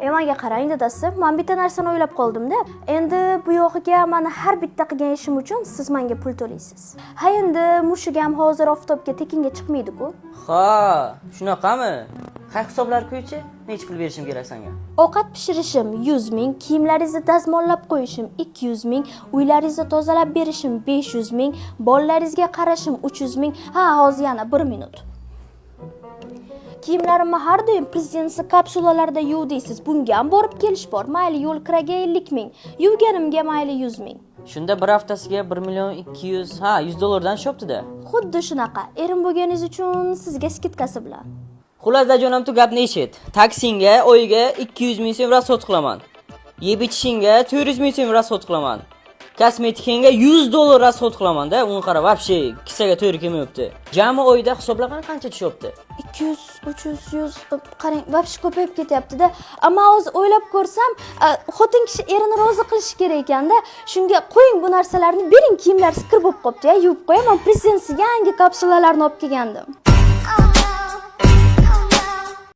E, manga qarang, dadasi, man bitta narsani o'ylab qoldimda. Endi bu yog'iga mani har bitta qilgan ishim uchun siz menga pul to'laysiz. Ha, endi mushugam hozir oftobga tekinga chiqmaydi-ku. Ha, shunaqami? Ha, hisoblar qo'ychi, necha pul berishim kerak senga? Ovqat pishirishim 100 ming, kiyimlaringizni dazmollab qo'yishim 200 ming, uylaringizni tozalab berishim 500 ming, bolalaringizga qarashim 300 ming. Ha, hozir yana 1 minut. Kiyimlarimni har doim Prezidentsi kapsulalarda yuv deysiz. Bunga ham borib kelish bor. Mayli, yo'l kiraga 50 ming, yuvganimga mayli 100 ming. Shunda bir haftasiga 1 million 200, ha, 100 dollardan tushyapti-da. Xuddi shunaqa. Erim bo'lganingiz uchun sizga скидка si bilan. Xullas, dajonim, tu gapni eshit. Taksingga oyiga 200 ming so'm расход qilaman. Yeb ichishingga 400 ming so'm расход qilaman. Kosmetikangga 100 dollar расход qilaman-da, uni qara, вообще kissaga to'g'ri kelmayapti. Jami oyda hisoblagan qancha tushyapti? 200, 300, 100, qarang, вообще ko'payib ketyapti-da. Ammo hozir o'ylab ko'rsam, xotin kishi erini rozi qilishi kerak ekanda. Shunga qo'ying bu narsalarni, bering, kiyimlar kir bo'lib qolibdi, ya, yuvib qo'yaman. Prezident yangi kapsulalarni olib kelgandim.